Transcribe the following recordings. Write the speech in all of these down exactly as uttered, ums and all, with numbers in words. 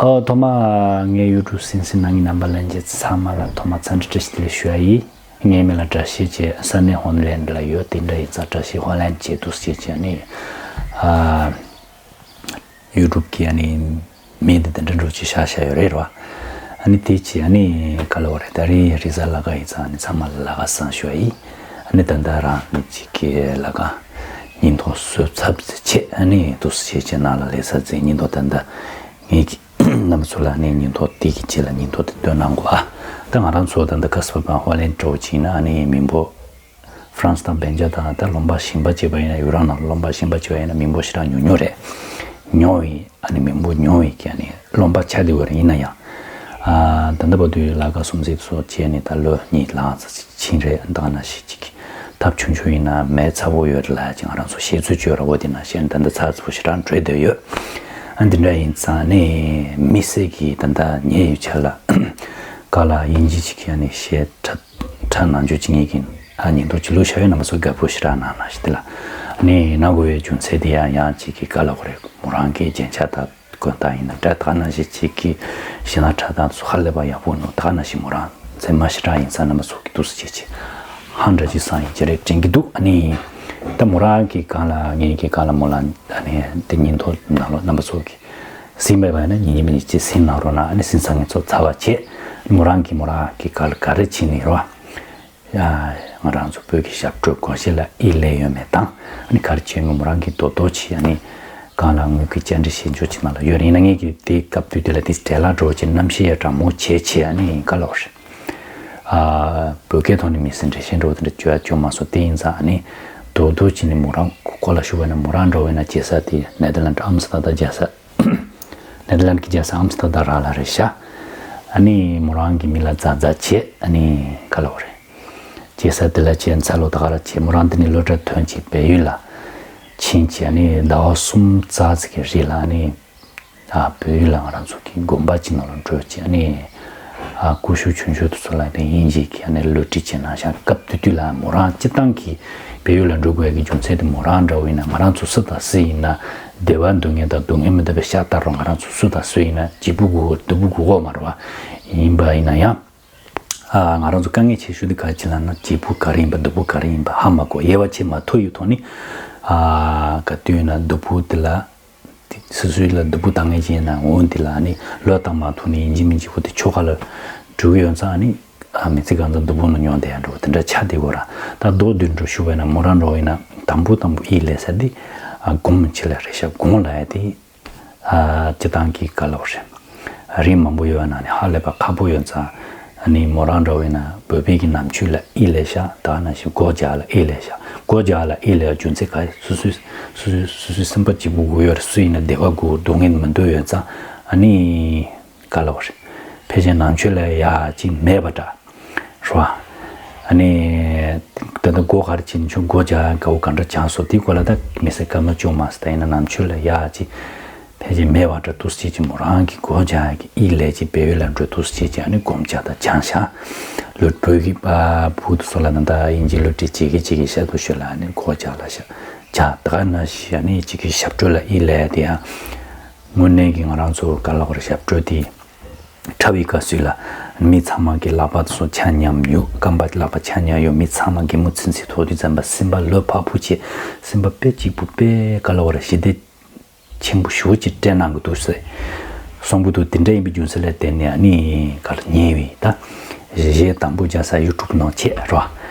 ཨོ། ཐོག་མ་ངའི་YouTube་གསན་གཟིགས་གནང་མཁན་རྣམ་པ་ལྷན་རྒྱས་ཚང་མ་ལ་ཐོག་མ་འཚམས་འདྲི་བཀྲ་ཤིས་བདེ་ལེགས་ཞུ་ཡ་ཡིན། ངའི་མིང་ལ་བཀྲ་ཤིས་བྱས། ས་གནས་ཧོ་ལན་ལ་ཡོད། དེ་འདྲ་ཡིན་ཙང་བཀྲ་ཤིས་ཧོ་ལན་བྱས་འདུག་ཟེར་བྱས་ནས། ཨ། YouTube་གི་ཨ་ནི་མིང་དེ་དེ་འདྲ་འདྲ་བོ་ཅིག་བཞག་བཞག་ཡོད་རེད་རོ། ཨ་ནི་དེ་ཅིག་ཨ་ནི་ག་ལབ་དགོས་རེད། ད་རེས་རེས་གཟའ་ལྷག་དཀར་ཡིན་ཙང་ཨ་ནི་ཚང་མ་ལ་ལྷག་དཀར་བཟང་ཞུ་ཡ་ཡིན། ཨ་ནི་ད་ལྟ་རང་ཉིད་ཅིག་གི་ལྷག་དཀར་ཉིན་ཐོ་བཟོ་ཚར་བྱས། ཨ་ནི་འདུག་སེ་བྱས་བྱས་ནང་ལ་ལས་ས་འཛིན་ཉིན་ཐོ་ད་ལྟ་ངེད་ཀྱི་རྣམ་པ་ཚོ་ལ་ཨ་ནི་ཉིན་ཐོ་དེ་གི་རྗེས་ལ་ཉིན་ཐོ་དེ་སྟོན་གནང་དགོས། ཨ། ད་ང་རང་ཚོ་ད་ལྟ་ག་ས་པ་ཧོ་ལན་འགྲོ་བྱས་ན་ཨ་ནི་མི་འབོར་ཧྥ་རན་སི་དང་སྦེལ་ཇམ་དང་། ད་ལུང་པ་གཞན་པ་བྱས་པ་ཡིན་ན། ཡུ་རོབ་ནང་ལུང་པ་གཞན་པ་བྱས་པ་ཡིན་ན་མི་འབོར་ཞེ་དྲག་ཉུང་ཉུང་རེད། ཉུང་བའི་ཨ་ནི་མི་འབོར་ཉུང་བའི་གི་ཨ་ནི་ལུང་པ་ཆགས་བསྡད་ཡོད་རེད། ཡིན་ན་ཡང་། ཨ། ད་ལྟ་བར་དུ་ལྷག་དཀར་སུམ་བརྩེགས་སོགས་བྱས་ནས་ད་ལོ་གཉིས་ལྷག་ཙམ་ཕྱིན་རེད། ད་ག་ནང་བཞིན་ཅིག་ཐབས་ཆུང་ཆུང་ཡིན་ན་མེད་ཚ་པོ་ཡོད་ལ་ཅིག་ང་རང་ཚོ་བཤད་ཚུལ་བརྗོད་ར་བོ་དེ་ནང་བཞིན་ད་ལྟ་ཚ་ཚ་པོ་ཞེ་དྲག་འགྲོ་བསྡད་ཡོད། ཨ། འདི་འདྲ་ཡིན་ཙང་ཨ་ནི་མི་སེར་གྱི་ད་ལྟ་ཉེ་ཡོད་ཆ་ལ་ག་ལ་དབྱིན་ཇི་ཅིག་ཨ་ནི་བཤད་ཁྲ་ཁྲ་ནང་ཆོས་ཅིག་ངེད་ཀྱི་ཨ་ཉིན་ཐོ་ཅིག་བླུགས་བཞག་ཡོད། རྣམ་པ་ཚོ་དགའ་པོ་ཞེ་དྲག་གནང་གནང་ཞིག་དེ་ལ་ཨ་ནི་གནང་དགོས་པའི་རྒྱུ་མཚན་དེ་ཡང་ཡང་ཅིག་གི་ག་ལབ་དགོས་རེད། མོ་རང་གི་རྒྱན་ཆ་དང་དགོན་སྟངས་ཡིན་ན་འདྲ། ད་ག་ནང་བཞིན་ཅིག་གི་གཞན་དག་ཁྲ་དང་སོགས་ཧ་ལས་པ་ཡག་པོ་འདུག་ད་ག་ནང་བཞིན་མོ་རང་མཛེས་མ་ཞེ་དྲག་ཡིན་ཙང་རྣམ་པ་ཚོ་གི་འདུག་སེ་བྱས་བྱས་ཧང་འདྲ་ཅིག་སང་ཡིན་ཅི་རེད་དྲན་གྱི་འདུག་ཨ་ནི་ད་མོ་རང་གི་སྒང་ལ་ངེད་ཀྱི་སྒང་ལ་མོ་ལ་ཨ་ནི་དེ་ཉིན་ཐོ་ནང་ལོགས་རྣམ་པ་ཚོ་གི་གཟིགས་མེད་པ་ཡིན་ན་ཉིན་གཉིས་མིན་གཅིག་གཟིགས་གནང་རོགས་གནང་། ཨ་ནི་གཟིགས་ཚར་ངེད་ཚོ་ཚར་བ་བྱས། མོ་རང་གིས་མོ་རང་གི་སྒང་ལ་ག་རེ་བྱས་ནས་རོ། ཡ། ང་རང་ཚོ་བོད་ཀྱི་ཞབས་བྲོ་སྒོར་གཞས་ལ་ཨེ་ལས་ཡོད་མེད་དང་། ཨ་ནི་ག་རེ་བྱས་ནས་མོ་རང་གིས་རྡོག་རྡོག་བྱས་ཨ་ནི་སྒང་ལ་ངོས་ཀྱི་བཅར་འདྲི་ཞིབ་འཇུག་ཅིག་ནང་ལ་ཡོད་རེད། ཡིན་ན་ངེད་ཀྱིས་དེ་སྐབས་དུས་དེ་ལ་དེ་འབྲེལ་ལ་འགྲོ་བྱས་རྣམ་ཤེས་ཡ་དྲང་མོ་བྱས་བྱས་ཨ་ནི་ག་ལབ་རེད། ཨ། བོད་སྐད་ཐོག་ནས་མི་སེར་འགྲེལ་བཤད་འདྲ་བོ་དེ་འདྲ་བྱོས་ཡ་བྱུང་མ་སོང་། དེ་ཡིན་ཙང་ཨ་ནི་རྡོག་རྡོག་བྱས་ནས་མོ་རང་སྐོར་ལ་ཞུ་བ་ན་མོ་རང་འདྲ་བོ་ཡིན་ན་བྱེད་ས་དེ་ནེ་དར་ལན་ཨམ་སི་ཐར་དང་རྒྱལ་ས། ནེ་དར་ལན་གྱི་རྒྱལ་ས་ཨམ་སི་ཐར་དམ་ར་ལ་རེད་ཤག་ཨ་ནི་མོ་རང་གི་མི་ལ་མཛའ་མཛའ་བྱས་ཨ་ནི་ག་ལབ་དགོས་རེད། རྒྱལ་ས་དེ་ལ་བྱས་འཚར་ལོངས་ད་ག་རང་བྱས། མོ་རང་དེ་ནས་སློབ་གྲྭ་ཐོན་བྱས་བལ་ཡུལ་ལ་ཕྱིན་བྱས་ཨ་ནི་ཟླ་བ་གསུམ་ཙམ་ཅིག་གི་རིང་ལ་ཨ་ནི་ཨ་བལ་ཡུལ་ལ་ང་རང་ཚོ་གི་དགོན་པ་ཅིག་ནང་ལ་འགྲོ་བྱས་ཨ་ནི་ཨ་སྐུ་ཞབས་ཆུང་ཆུང་དེ་ཚོ་ལ་ཨ་ནི་དབྱིན་ཇི་གི་ཨ་ནི་སློབ་ཁྲིད་བྱས་གནང་ཤག་སྐབས་དེ་དུས་ལ་མོ་རང་སྤྱིར་བཏང་གི་བལ་ཡུལ་ལ་འགྲོ་དགོས་ཡ་གི་རྒྱུ་མཚན་དེ་མོ་རང་འདྲ་བོ་ཡིན་ན་ང་རང་ཚོ་སུ་དང་སུ་ཡིན་ན། བདེ་བ་སྡུག་བསྔལ་དང་སྡུག་བསྔལ་མི་འདོད་པའི་ཤ་སྟག་རོ། ང་རང་ཚོ་སུ་དང་སུ་ཡིན་ན་སྐྱིད་པོ་དགོས་སྡུག་པོ་དགོས་ཀྱི་མ་རེད་པ། ཡིན་པ་ཡིན་ན་ཡང་། ཨ། ང་རང་ཚོ་དཀའ་ངལ་ཆེ་ཤོས་དེ་ག་རེ་ལབ་ན་སྐྱིད་པོ་ག་རེ་ཡིན་པ་སྡུག་པོ་ག་རེ་ཡིན་པ་ཧ་མ་གོ། དབྱེ་བ་ཕྱེ་མ་ཐུབ་ཡོད་ཐོག་ནས། ཨ། ག་དུས་ཡིན་ན་སྡུག་པོ་དེ་ལ། སོ་སོའི་ལ་སྡུག་པོ་བཏང་མཁན་ཅིག་ཡིན་ན་འོ་དེ་ལ་ཨ་ནི་བློས་བཏང་མ་ཐུབ་ནས་ཡིན་གཅིག་མིན་གཅིག་ཁོ་དེ་ཆོ་ག་ལ་འགྲོ་གི་ཡོད་ཙང་ཨ་ནི། ཨ། མི་ཚེ་གང་ཚང་སྡུག་པོ་ནང་མྱོང་བསྡད་ཡ་འདྲ་བོ་དེ་འདྲ་ཆགས་བསྡད་ཀྱི་ཡོད་ར། ད་མདོར་བསྡུས་འདྲ་ཞུ་བ་ཡིན་ན་མོ་རང་འདྲ་བོ་ཡིན་ན་དང་པོ་དང་པོ་ཨེ་ལས་ས་དེ། ཨ། སྒོམ་ཆེད་ལ་རེད་ཤག་སྒོམ་ལབ་ཡ་དེ། ཨ། སྤྱིར་བཏང་གི་ག་ལབ་རེད། རིགས་མང་པོ་ཡོད་པ་ནང་ནས་ཧ་ལས་པ་ཁག་པོ་ཡོད་ཙང་། ཨ་ནི་མོ་རང་འདྲ་བོ་ཡིན་ན་བོད་པའི་གི་ནང་ཆོས་ལ་ཨེ་ལས་ཤག་ད་ག་ནང་བཞིན་སྒོ་རྒྱག་ལ་ཨེ་ལས་ཤག་སྒོ་རྒྱག་ལ་ཨེ་ལས་ཡ་རྒྱུ་མཚན་ག་རེ། སོ་སོའི་སོ་སོའི་སོ་སོའི་སེམས་པ་སྐྱིད་པོ་དགོས་ཡོད་རེད། སུ་ཡིན་ན་བདེ་བ་དགོས་སྡུག་བསྔལ་མི་འདོད་ཡོད་ཙང་། ཨ་ནི་ག་ལབ་རེད། ཕལ་ཆེར་ནང་ཆོས་ལ་ཡ་ཅིག་མེད་པ་འདྲ། རོ། ཨ་ནི། ད་ལྟ་སྒོ་ག་རེ་བྱས་ནས་ཁྱོད་སྒོ་རྒྱག་དགའ་བོ་ག་འདྲ་སྦྱངས་སོང་དེ་སྐོར་ལ་ད་མི་ཟེར་སྐར་མ་བཅོ་མ་ཟེར་ད་ཡིན་ན་ནང་ཆོས་ལ་ཡ་ཅིག་ཕལ་ཆེར་མེད་པ་འདྲ་འདུག་སེ་བྱས་ཀྱི་མོ་རང་གི་སྒོ་རྒྱག་གི་ཨི་ལས་ཀྱི་བལ་ཡུལ་ལ་འགྲོ་འདུག་སེ་བྱས་ཀྱི་ཨ་ནི་སྒོམ་རྒྱག་དང་སྦྱངས་ཤག་ལོ་བོད་ཀྱི་ཕྲུ་གུ་དེ་ཚོ་ལ་ད་ལྟ་དབྱིན་ཇི་སློབ་ཁྲིད་བྱེད་ཀྱི་བྱེད་ཀྱི་ཤག་ཏུ་ཤོད་ལ་ཨ་ནི་སྒོ་རྒྱག་ལ་ཤག་རྒྱག་ད་ག་ནང་བཞིན་ཨ་ནི་གཅིག་གི་ཞབས་བྲོ་ལ་ཨི་ལས་དེ་ཡང་དངོས་གནས་ཀྱི་ང་རང་ཚོ་ག་ལབ་དགོས་རེད། ཞབས་བྲོ་དེ། འཁྲབ་པའི་སྐབས་སུ་ལ་མི་ཚང་མ་གི་ལག་པ་སོགས་ཆ་མཉམ་གཡུག་རྐང་པ་ལག་པ་ཆ་མཉམ་གཡུག་མི་ཚང་མ་གད་མོ་ཚིམ་ཚིམ་ཐོག་དུས་ཙམ་པ་སེམས་པ་ལྷོད་ཕར་ཕུ་བྱས། སེམས་པ་དཔེ་སྐྱིད་པོ་དཔེ་ག་ལབ་དགོས་རེད། ཞི་བདེ་ཆེན་པོ་ཞེ་པོ་ཅིག་སྤྲད་གནང་གི་འདུག་ཟེར་གསུང་གི་འདུག་དེ་འདྲ་ཡིན་པའི་རྒྱུ་མཚན་ལ་བརྟེན་ནས་ཨ་ནི་ག་ལ་ཉེ་བའི་ད་གཞས་དང་པོ་རྒྱག་ས་ཡུ་ཊུབ་ནང་བྱས་རོ།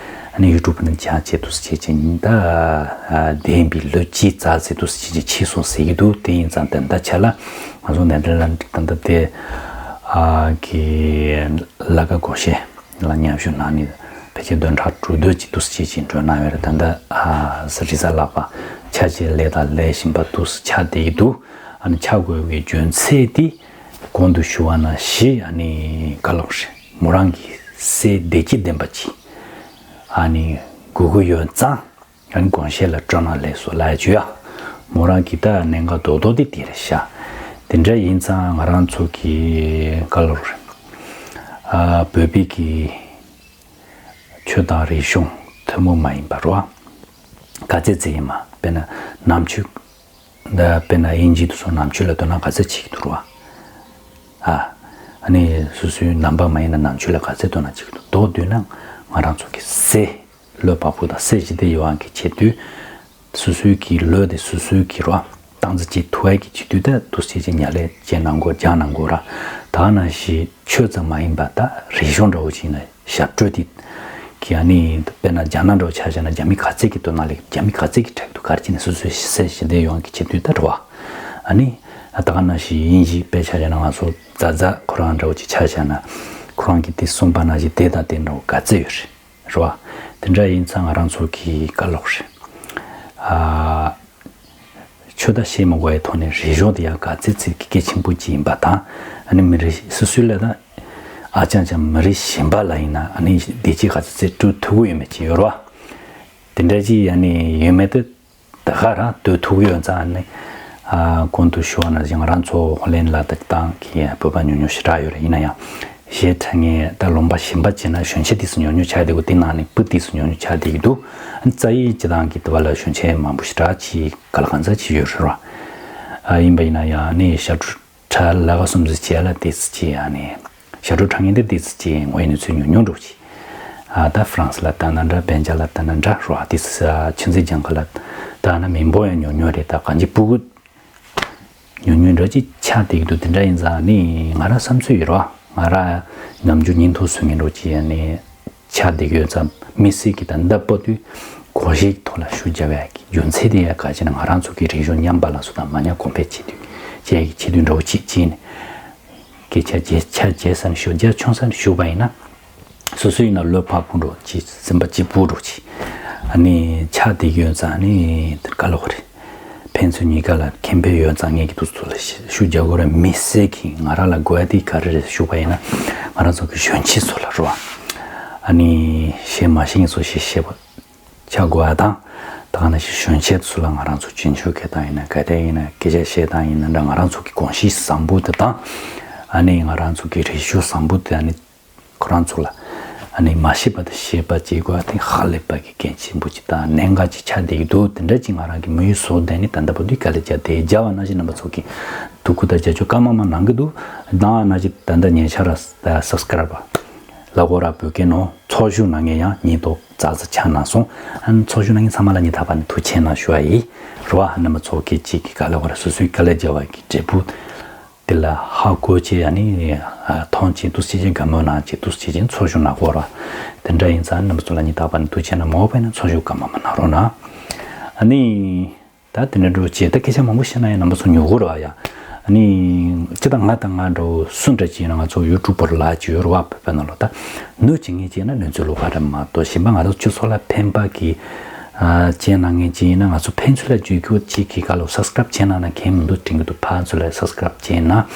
ཨ་ནི་ཡུ་ཊུབ་ནང་རྒྱག་བྱས་འདུག་ཟེར་བྱས་ཅིང་ད་བདེན་པའི་ལོ་གཅིག་རྩ་ཟེར་འདུག་ཟེར་བྱས་ཅིང་ཕྱིན་སོང་ཟེར་གྱི་འདུག་དེ་ཡིན་ཙང་ད་ལྟ་ཆ་ལ། ང་ཚོ་ནེ་དར་ལན་ད་ལྟ་དེ་ཨ་གི་ལྷག་དཀར་སྒོར་གཞས་ལ་མཉམ་ཞུགས་གནང་ནས་ཕལ་ཆེར་བདུན་ཕྲག་དྲུག་བདུན་གྱི་འདུག་སེ་བྱས་ཅིང་འགྲོ་གནང་ཡོད་རེད། ད་ལྟ་ཨ་ས་རི་ས་ལག་པ་ཆ་ཆེ་ལས་དང་ལས་བཞིན་པ་འདུག་སེ་ཆགས་བསྡད་ཀྱི་འདུག་ཨ་ནི་ཆགས་དགོས་པའི་རྒྱུ་མཚན་དེ་གོང་དུ་ཞུ་བ་ནང་བཞིན་ཨ་ནི་ག་ལབ་རེད། མོ་རང་གི་སྲས་བདེ་སྐྱིད་ལྡན་པ་ཅིག་ཨ་ནི་དགོས་ཀྱི་ཡོད་ཙང་། ཨ་ནི་དགོངས་བཞེད་ལ་སྤྲོ་སྣང་ལེགས་སོ་ལབ་ཡ་ཅིག་ཡོད། མོ་རང་གི་ད་གནད་འགག་རྡོག་རྡོག་དེ་དེ་རེད་ཤག་དེ་འདྲ་ཡིན་ཙང་ང་རང་ཚོ་གི་ག་ལབ་རེད། ཨ་བོད་པའི་གི་ཆོས་དང་རིག་གཞུང་ཐུན་མོང་མ་ཡིན་པ་རོ། ག་ཚད་ཚད་ཡིན་མ་དཔེར་ན་ནང་ཆོས། ད་དཔེར་ན་དབྱིན་ཇི་དེ་ཚོ་ནང་ཆོས་ལ་དོ་སྣང་ག་ཚད་བྱེད་ཀྱི་འདུག་རོ། ཨ་ཨ་ནི་སོ་སོའི་ནང་པ་མ་ཡིན་ན་ནང་ཆོས་ལ་ག་ཚད་འདོད་ན་བྱེད་ཀྱི་འདུག་མདོར་བསྡུས་ན་ང་རང་ཚོ་གི་སྲས་བློ་བག་ཕེབས་དང་སྲས་ཞི་བདེ་ཡོད་དབང་གིས་བྱེད་དུས། སོ་སོའི་གི་ལུས་དེ་སོ་སོའི་གི་རོ་སྟངས་འཛིན་བྱེད་ཐུབ་ཡ་གི་བྱེད་དུས་ད་འདུག་སེ་བྱས་ཉ་ལས་བྱས་གནང་དགོས་རྒྱག་གནང་དགོས་ར། ད་ནང་བཞིན་ཆོས་ཙམ་མ་ཡིན་པ་ད་རིག་གཞུང་འདྲ་བོ་ཅིག་ཡིན་ན་ཞབས་བྲོ་དེ་གི་ཨ་ནི་དཔེར་ན་རྒྱ་ནག་འདྲ་བོ་ཆ་བཞག་ན་རྒྱ་མི་ག་ཚད་ཀྱི་དོ་སྣང་ལས་རྒྱ་མི་ག་ཚད་ཀྱི་ཁྲག་ཏུ་གར་ཅིག་ནས་སོ་སོའི་སྲས་ཞི་བདེ་ཡོང་གི་བྱེད་དུས་ད་རེད་བ། ཨ་ནི་ད་ག་ནང་བཞིན་དབྱིན་ཇི་དཔེ་ཆ་བཞག་ན་ང་ཚོ་ཛ་ཛ་ཁོ་རང་འདྲ་བོ་ཅིག་ཆ་བཞག་ན་ཁོ་རང་གིས་དེ་གསུངས་པ་ནང་བཞིན་དེ་དང་དེ་འདྲ་བོ་ག་ཚད་ཡོད་རེད། རེད་བ། དེ་འདྲ་ཡིན་ཙང་ང་རང་ཚོ་གི་བཀའ་ལོག་རེད། ཨ། ཆོས་ད་བཤད་མི་དགོས་པའི་ཐོག་ནས་རིག་གཞུང་དེ་ཡང་ག་ཚད་ཚད་ཀྱི་གལ་ཆེན་པོ་ཅིག་ཡིན་པ་དང་། ཨ་ནི་མི་རིགས་སོ་སོའི་ལ་དང་། ཨ་ཅང་ཅང་མི་རིགས་གཞན་པ་ལ་ཡིན་ན་ཨ་ནི་བདེ་སྐྱིད་ག་ཚད་ཚད་སྤྲོད་ཐུབ་ཀྱི་ཡོད་མེད་ཅིག་ཡོད་རེད་བ། དེ་འདྲ་ཅིག་ཨ་ནི་ཡོད་མེད་དེ་ད་ག་རང་ལྟོས་ཐུབ་ཀྱི་ཡོད་ཙང་ཨ་ནི། ཨ་གོང་དུ་ཞུ་བ་ནང་བཞིན་ང་རང་ཚོ་ཧོ་ལན་ལ་ད་ཏང་གི་བོད་པ་ཉུང་ཉུང་ཞེ་དྲག་ཡོད་རེད། ཡིན་ན་ཡང་། གཞས་འཁྲབ་མཁན་ད་ལུང་པ་གཞན་པ་བྱས་ན་གཞོན་སྐྱེས་དེ་ཚོ་ཉུང་ཉུང་ཆགས་བསྡད་ཀྱི་འདུག་དེ་ནང་ནས་སྤུ་དེ་ཚོ་ཉུང་ཉུང་ཆགས་བསྡད་ཀྱི་འདུག་ཨ་ནི་རྩ་ཡིག་སྤྱི་བཏང་གི་དུ་བ་ལ་གཞོན་སྐྱེས་མང་པོ་ཞེ་དྲག་ཅིག་ག་ལ་གང་འཚམ་ཅིག་ཡོད་རེད་བ། ཨ་ཡིན་པ་ཡིན་ན་ཡང་ཨ་ནི་ཞབས་བྲོ་འཁྲབ་ལ་ཁ་གསུམ་ཙམ་བྱས་ལ་དེ་ཚོ་ཅིག་ཨ་ནི་ཞབས་བྲོ་འཁྲབ་མཁན་དེ་དེ་ཚོ་ཅིག་ངོ་ཡི་ནུས་ཚོད་ཉུང་ཉུང་འགྲོ་ཅིག་ཨ་ད་ཧྥ་རན་སི་ལ་ལྟ་ན་འདྲ། བེལ་ཇམ་ལ་ལྟ་ན་འདྲ་རེད་བ། དེ་ཚོ་ཨ་ཆུ་འཛིན་ལྗང་ཁ་ལ་ལྟ་ན་མི་འབོར་ཡང་ཉུང་ཉུང་རེད། ད་གང་ཅི་སྤུ་གུ་ཉུང་ཉུང་འདྲ་ཅིག་ཆགས་བསྡད་ཀྱི་འདུག་དེ་འདྲ་ཡིན་ཙང་ནི་ང་རང་བསམ་ཚུལ་ཡོད་རེད་བ། ང་རང་ནམ་རྒྱུན་ཉིན་ཐོ་བཟོ་མཁན་འདྲ་ཅིག་ཡིན་ནི་ཆགས་བསྡད་ཀྱི་ཡོད་ཙང་། དམིགས་བསལ་གྱི་ད་ལྟ་བར་དུ་གོམས་གཤིས་ཀྱི་ཐོག་ལ་ཤུགས་རྒྱབ་ཡག་གི་རྒྱུ་མཚན་དེ་ཡང་ག་ཅི་ན་ང་རང་ཚོ་གི་རིག་གཞུང་ཉམས་པ་ལ་སོགས་དང་མ་ཉམས་གོང་འཕེལ་བྱེད་དུས་བྱེད་ཡག་གི་ཆེད་དུ་འདྲ་བོ་ཅིག་ཅིག་ཡིན། སྐད་ཆ་བརྗེད་ཆ་བརྗེད་ས་ནས་ཞུ། རྒྱ་ཆུང་ས་ནས་ཞུ་བ་ཡིན་ན། སོ་སོ་ཡིན་ན་བློ་ཕར་ཕུག་འགྲོ་ཅི་སེམས་པ་གཅིག་པུ་འགྲོ་ཅི། ཨ་ནི་ཆགས་བསྡད་ཀྱི་ཡོད་ཙང་ཨ་ནི་དེ་ག་ལོག་རེད། ཕན་ཚུན་གཉིས་ཀ་ལ་ཁེ་ཕན་ཡོད་ཙང་ངས་ཀྱི་དུས་ཚོད་ལ་ཤུ་རྒྱག་དགོས་རེད། མི་སེར་གྱི་ང་རང་ལ་དགོས་ཡ་དེ་ག་རེ་རེད་ཞུ་བ་ཡིན་ན། ང་རང་ཚོ་གི་གཞོན་སྐྱེས་ཚོ་ལ་རོ། ཨ་ནི་ཤེས་མ་ཤེས་ངས་ཚོ་ཤེས་ཤེས་པ་ཆགས་དགོས་ཡ་དང་། ད་ག་ནང་བཞིན་གཞོན་སྐྱེས་ཚོ་ལ་ང་རང་ཚོ་སྤྱི་ཚོགས་སྐད་དང་ཡིན་ན་ག་དེ་ཡིན་ན་སྐད་ཆ་བཤད་སྟངས་ཡིན་ན་འདྲ། ང་རང་ཚོ་གི་གོམས་གཤིས་བཟང་པོ་དེ་དང་། ཨ་ནི་ང་རང་ཚོ་གི་རིག་གཞུང་བཟང་པོ་དེ་ཨ་ནི། ཁོ་རང་ཚོ་ལ་ཨ་ནི་མ་ཤེས་པ་དང་ཤེས་པ་བྱེད་དགོས་པ་དེ་ཧ་ལས་པ་གི་གལ་ཆེན་པོ་ཅིག་དང་གནད་འགག་ཅིག་ཆགས་བསྡད་ཀྱི་འདུག་དེ་འདྲ་ཅིག་ང་རང་གི་མི་ཡུལ་བཟོ་བསྡད་ནས་ད་ལྟ་བར་དུ་དཀའ་ལས་བརྒྱབ་བསྡད། རྒྱབ་པ་ནང་བཞིན་རྣམ་པ་ཚོ་གིས་ཐུགས་ཁུར་དང་རྒྱབ་སྐྱོར་སྐར་མ་མ་གནང་གི་འདུག་གནང་བ་ནང་བཞིན་ད་ལྟ་ཉེ་ཆར་ར་སབ་སི་ཀ་རབ་ལ་གོ་ར་བོད་སྐད་ནང་ཚོགས་ཞུགས་གནང་མཁན་ཡང་ཉིས་ཐོག་ཙག་ཙག་ཆགས་གནང་སོང་། ཨ་ནི་ཚོགས་ཞུགས་གནང་མཁན་ཚང་མ་ལ་ངས་ད་བར་ནས་ཐུགས་རྗེ་གནང་ཞུ་བ་ཡིན། རེད་བ། རྣམ་པ་ཚོ་གིས་གཅིག་གིས་ག་ལ་གོ་ར་སོ་སོའི་དཀའ་ལས་བརྒྱབ་པ་གི་འབྲས་བུ། དེ་ལ་ཧ་གོ་བྱས་ཨ་ནི་མཐོང་བྱས་འདུག་སེ་བྱས་དགའ་མོས་གནང་བྱས་འདུག་སེ་བྱས་ཚོགས་ཞུགས་གནང་དགོས་ར། དེ་འདྲ་ཡིན་ཙང་རྣམ་པ་ཚོ་ལ་ངས་ད་བར་ནས་ཐུགས་རྗེ་གནང་། མ་འོངས་པ་ཡིན་ན་ཚོགས་ཞུགས་སྐར་མ་མ་གནང་རོགས་གནང་། ཨ་ནི་ད་དེ་འདྲ་འགྲོ་བྱས་ད་སྐད་ཆ་མང་པོ་བཤད་ན་ཡང་རྣམ་པ་ཚོ་ཉོ་གི་རེད་བ་ཡ། ཨ་ནི་སྤྱིར་བཏང་ང་དང་ང་འདྲ་བོ་སུ་འདྲ་ཅིག་ཡིན་ན་ང་ཚོ་ཡུ་ཊུབ་པར་ལ་ཅིག་ཡོད་རེད་བ། བོད་པའི་ནང་ལོགས་ད་ནུས་ཅིག་ངེས་ཅིག་ཡིན་ན་ནུས་ཚོད་ལོག་ག་རེད་མ་གཏོགས་གཞན་པ་ང་ཚོ་སྤྱི་ཚོགས་ལ་ཕན་པ་གི་ཨ་བྱས་གནང་མཁན་ཅིག་ཡིན་ན་ང་ཚོ་ཕན་ཚུན་ལ་བརྗོད་རྒྱུ་གཅིག་གིས་ག་ལ་སབ་སི་ཀ་རབ་བྱས་གནང་ན་གལ་མི་འདུག་དྲན་གྱི་འདུག་ཕར་ཚུར་ལ་སབ་སི་ཀ་རབ་བྱས་གནང་།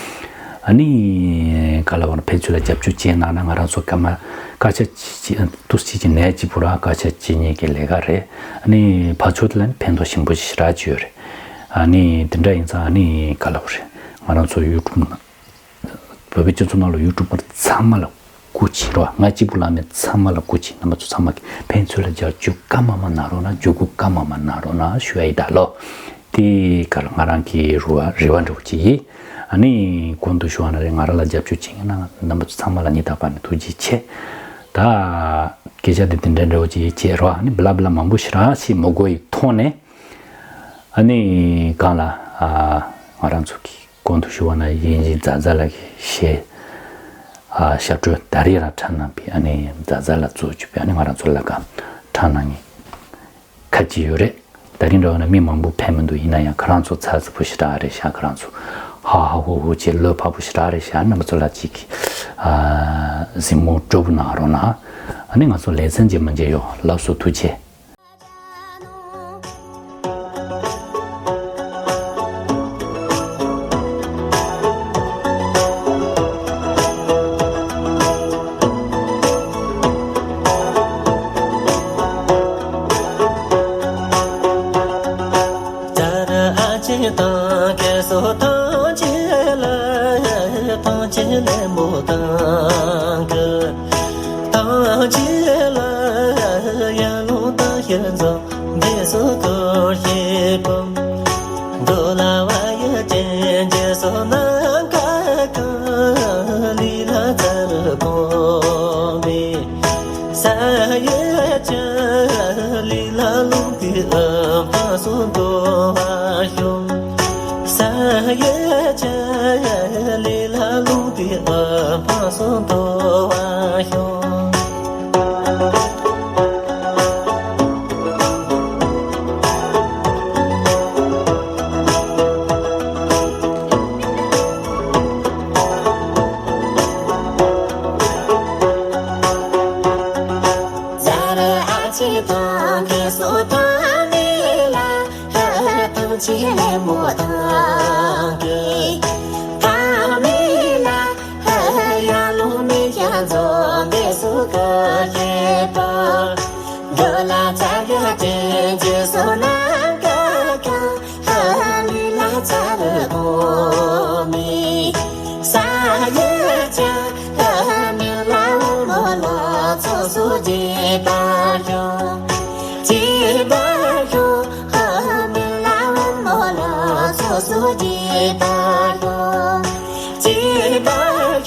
ཨ་ནི་ག་ལ་བ་ཕན་ཚུན་ལ་རྒྱབ་སྐྱོར་བྱས་གནང་ན་ང་རང་ཚོ་སྐར་མ་སྐར་ཆ་གཅིག་གཅིག་དུས་གཅིག་གཅིག་ནས་གཅིག་པུ་ར་སྐར་ཆ་གཅིག་གཉིས་ཀྱི་ལས་ཀ་རེད། ཨ་ནི་ཕར་ཚུར་ལ་ཕན་ཐོགས་ཆེན་པོ་ཞེ་དྲག་ཅིག་ཡོད་རེད། ཨ་ནི་དེ་འདྲ་ཡིན་ཙང་ཨ་ནི་ག་ལ་བ་རེད། ང་རང་ཚོ་ཡུ་ཊུབ་ནང་བོད་པའི་སྤྱི་ཚོགས་ནང་ལ་ཡུ་ཊུབ་པར་ཚང་མ་ལ་སྐུ་མཁྱེན་རོགས། ང་གཅིག་པུ་ལ་མེད་ཚང་མ་ལ་སྐུ་མཁྱེན། རྣམ་པ་ཚོ་ཚང་མ་གིས་ཕན་ཚུན་ལ་རྒྱབ་སྐྱོར་སྐར་མ་མ་གནང་རོགས་གནང་། བརྒྱུད་སྐུར་སྐར་མ་མ་གནང་རོགས་གནང་ཞུ་ཡ་ཡིན་ད་ལོ། དེ་ག་ལ་ང་རང་གི་རུ་བ་རེ་བ་འདྲ་བོ་ཅིག་ཡིན། ཨ་ནི་གོང་དུ་ཞུ་བ་ནང་བཞིན་ང་རང་ལ་རྒྱབ་སྐྱོར་བྱེད་མཁན་ན་རྣམ་པ་ཚོ་ཚང་མ་ལ་ངས་ད་བར་ནས་ཐུགས་རྗེ་ཆེ། ད་སྐད་ཆ་དེ་དེ་འདྲ་འདྲ་བོ་ཅིག་བྱས་རོགས། ཨ་ནི་བླ་བླ་མང་པོ་ཞེ་དྲག་ཞིག་མི་དགོས་ཡི་ཐོག་ནས། ཨ་ནི་གང་ལ་ཨ་ང་རང་ཚོ་གི་གོང་དུ་ཞུ་བ་ན་ཡིན་གཅིག་ཛ་ཛ་ལ་གི་གཞས་ཨ་ཞབས་བྲོ་ད་རེས་རང་འཁྲབ་གནང་པའི་ཨ་ནི་ཛ་ཛ་ལ་གཙོ་བྱས་པའི་ཨ་ནི་ང་རང་ཚོ་ལ་ག་འཁྲབ་གནང་མཁན་ཁ་ཅིག་ཡོད་རེད། ད་རིང་འདྲ་བ་ན་མི་མང་པོ་ཕེབས་མི་འདུག་ཡིན་ན་ཡང་ཁོ་རང་ཚོ་ཚ་ཚ་པོ་ཞེ་དྲག་རེད་ཤག་ཁོ་རང་ཚོ་ཧ་ཧ་ཧུ་ཧུ་བྱས་བློ་ཕར་པོ་ཞེ་དྲག་རེད་ཤག་རྣམ་པ་ཚོ་ལ་གཅིག་གི་ཨ་གཟིགས་མོ་སྤྲོ་པོ་གནང་རོགས་གནང་། ཨ་ནི་ང་ཚོ་ལེ་ཚན་རྗེས་མ་མཇལ་ཡོང་། ལགས་སོ། ཐུགས་རྗེ་ཆེ། དེ་ཨ་ཕ་སོ་དོ་བ་ཤོ། ཟ་ར་ཨ་ཆི་དང་གེ་སོ་དང་མི་ལ། ཧ་ཧ་དང་ཆི་ལེ་མོ་དང་གེ་དང་མི་ལ། ཧ་ཧ་ཡ་ལུ་མི་ཡ་ཛོ་དེ་སུ་ག་ཧེ་པ། འགྲོ་ལ་ཚ་ག་དེ་ཇེ་སོ་ན་ག་ག་ཧ་ཧ་མི་ལ་ཚ་རུ་གོ་མི། ས་ཡ་ཅ་ཧ་ཧ་མི་ལ་འོ་མོ་ལ་ཚོ་སུ་ཇེ་པ་ཡོ། ཇེ་པ་ཡོ། ཧ་ཧ་མི་ལ་འོ་མོ་ལ་ཚོ་སུ་ཇེ་པ་ཡོ། ཇེ་པ་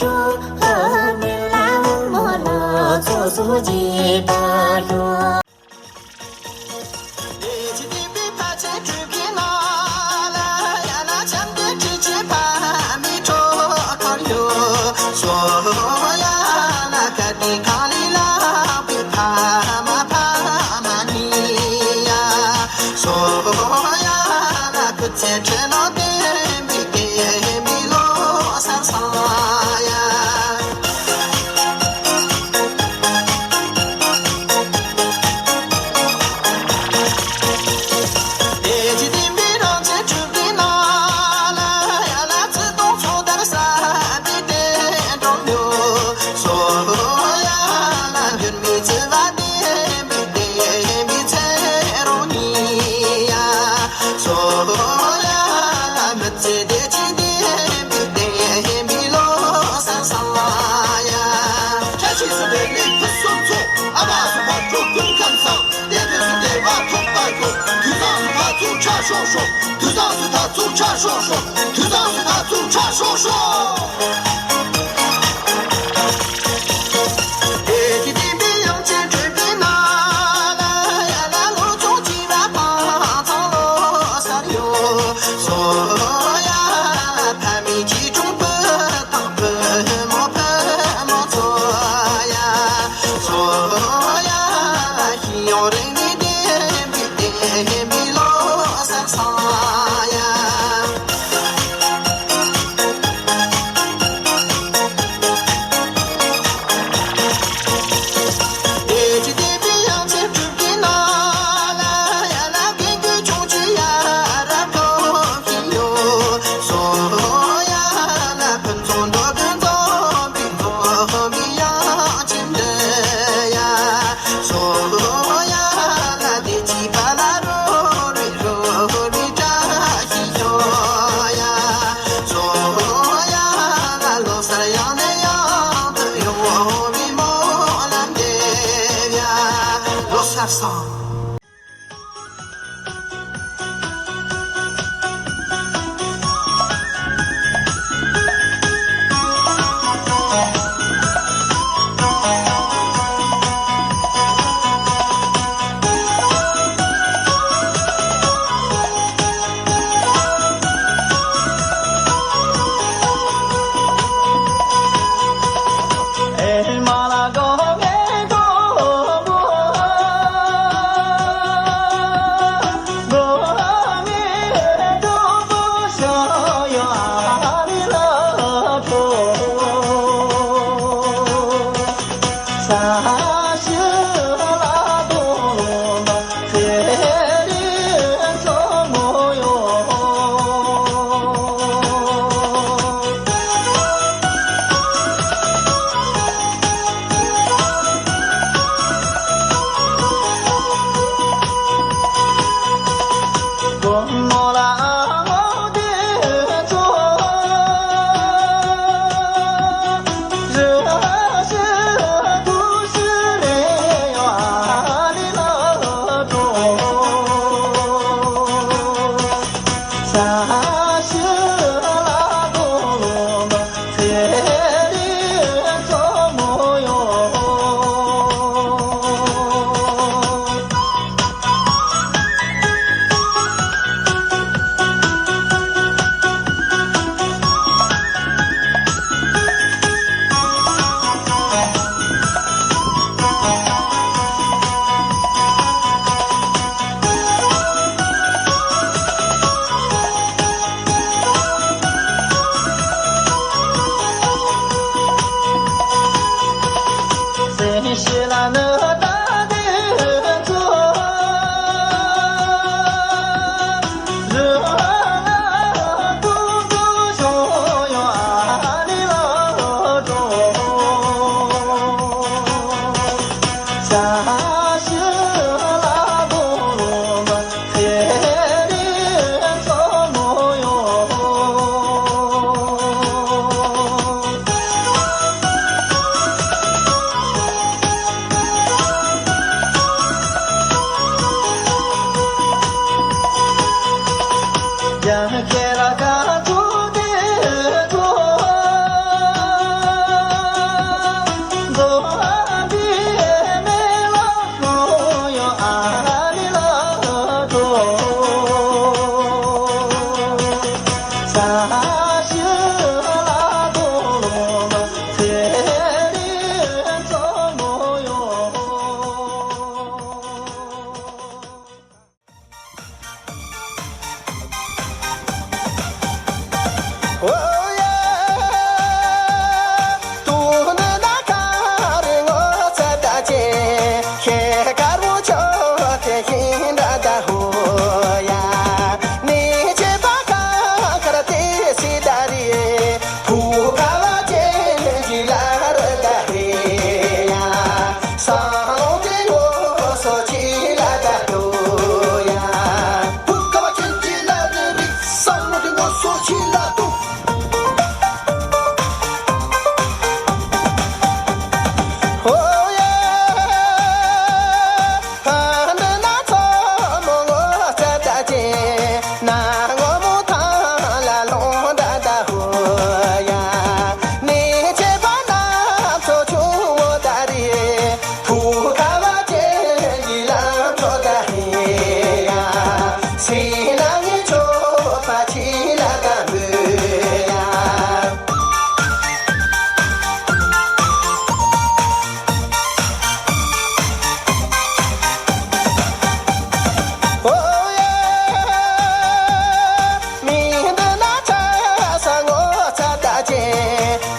ཡོ། ཧ་ཧ་མི་ལ་འོ་མོ་ལ་ཚོ་སུ་ཇེ་པ་ཡོ།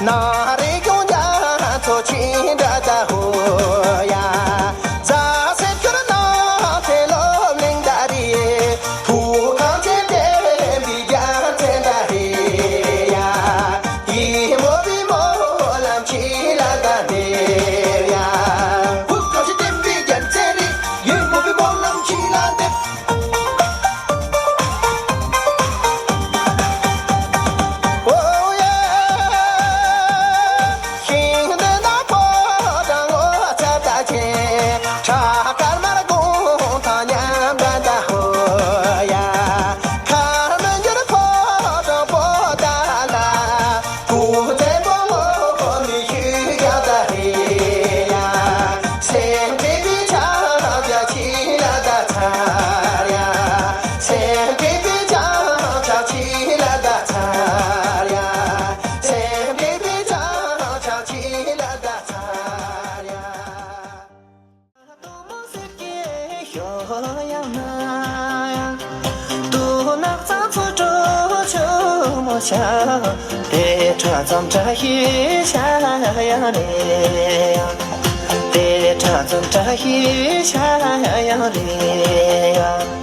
ན་རེ་ཀོང་རྒྱ་མཚོ་ཆེ་འདྲ་ད་ཧོ་ཡ། རྫ་སེ་ཁུར་ན་ཚེ་སློབ་གླིང་ད་རེ། ཕུག་ཁང་ཆེ་བསྟན་པའི་རྒྱལ་མཚན་ད་རེ་ཡ། ཡིད་མོ་བའི་སྨོན་ལམ་ཆེ་ལ་ད་འདེབས་ཡ། ཕུག་ཁང་ཆེ་བསྟན་པའི་རྒྱལ་མཚན་རེད། ཡིད་མོ་བའི་སྨོན་ལམ་ཆེ་ལ་འདེབས། དེ་ཁྲ་ཙམ་བཀྲ་ཤིས་ཤ་ཡང་རེད་ཡ། དེ་ཁྲ་ཙམ་བཀྲ་ཤིས་ཤ་ཡང་རེད་ཡ།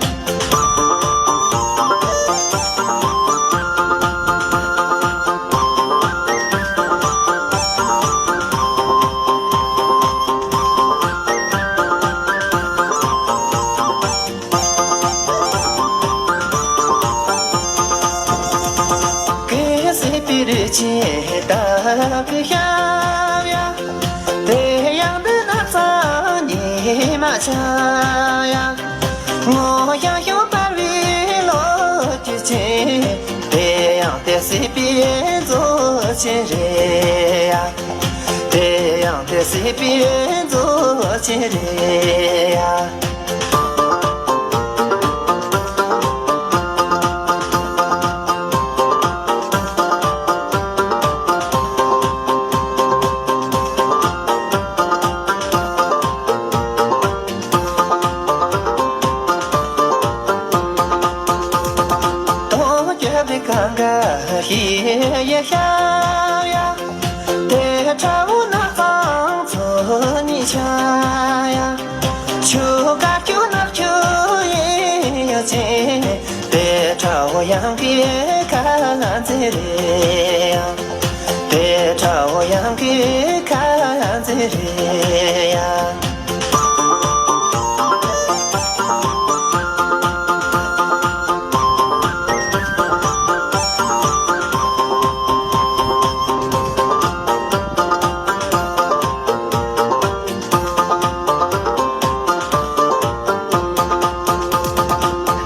གི་སི་པི་རི་ཆེ་ད་གི་ཤ་ཡ། དེ་ཡང་འདི་ན་ཚ་ཉི་མ་ཆ་ཡ། ངོ་ཡ་ཤོ་པར་བི་ལོ་ཀི་ཆེ། དེ་ཡང་དེ་སི་པི་མཛོ་ཆེ་རེད་ཡ། དེ་ཡང་དེ་སི་པི་མཛོ་ཆེ་རེད་ཡ། དོ་རྒྱབ་རི་གང་ག་ཧི་ཡེ་ཤ་ཡ། དེ་ཁྲ་བོ་ནག་ཚང་ཚོ་ནི་ཆ་ཡ། ཆུ་ཀ་ཁྱུ་ནག་ཁྱུ་ཡེ་ཡ་ཆེ། དེ་ཁྲ་བོ་ཡང་གི་ཁ་ཚེ་རེ་ཡ། དེ་ཁྲ་བོ་ཡང་གི་ཁ་ཚེ་རེ་ཡ།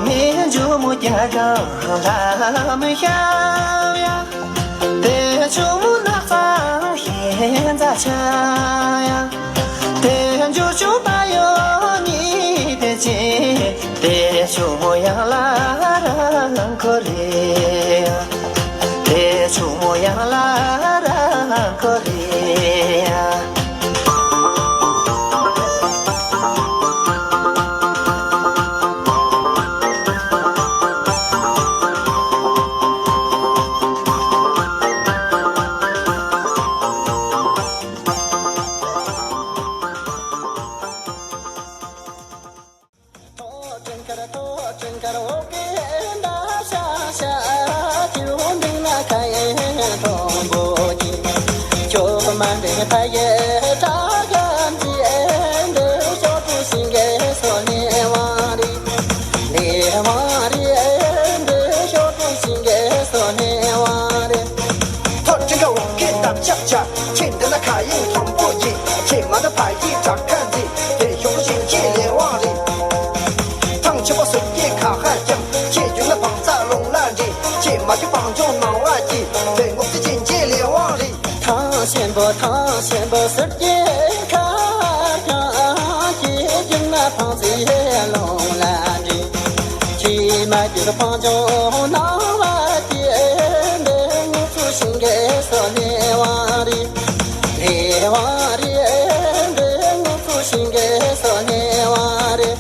མེ་འཇོ་མོ་རྒྱ་གང་ལ་མི་ཤ་ཡ། དེ་ཆུ་མོ་ནག་ཚང་ཤེས་མཛའ་ཆ་ཡ། དེ་འཇུ་ཆུ་པ་ཡོ་ནི་དེ་ཅི། དེ་ཆུ་མོ་ཡང་ལ་རང་ཁོ་རེ་ཡ། དེ་ཆུ་མོ་ཡང་ལ་རང་ཁོ་རེ་ཡ། ཐོ་ཁྲི་ཁ་འོག་གི་འདབ་ཆགས་ཆགས། ཁྱེད་འདི་ན་ཁ་ཡིན་དང་པོ་ཡིན། ཁྱེད་མ་ད་ཕ་ཡིས་དྲག་ཁ་འཛིན། དེ་ཞོགས་ཞིང་ཁྱེད་ལས་དབང་རེད། ཐང་ཆེན་པོ་ཟུར་གྱི་ཁ་ཧ་ཀྱང་། ཁྱེད་རྒྱུག་ན་བང་རྩ་ལོང་ལ་འདྲེ། ཁྱེད་མ་རྒྱུག་བང་ཆུང་ནང་བ་གྱིས། དེ་ངོགས་ཚེ་ཅན་གྱི་ལས་དབང་རེད། ཐང་ཆེན་པོ་ཐང་ཆེན་པོ་ཟུར་གྱི་ཁ་ཀྱང་། ཁྱེད་རྒྱུག་ན་བང་རྩའི་ལོང་ལ་འདྲེ། ཁྱེད་མ་རྒྱུག་བང་ཆུང་ནང་བ་གྱིས། འདི་ངོགས་ཚེ་ཞིང་གི་སོ་ལས་དབང་རེད། ལས་དབང་རེད། འདི་ངོགས་ཚེ་ཞིང་གི་སོ་ལས་དབང་རེད།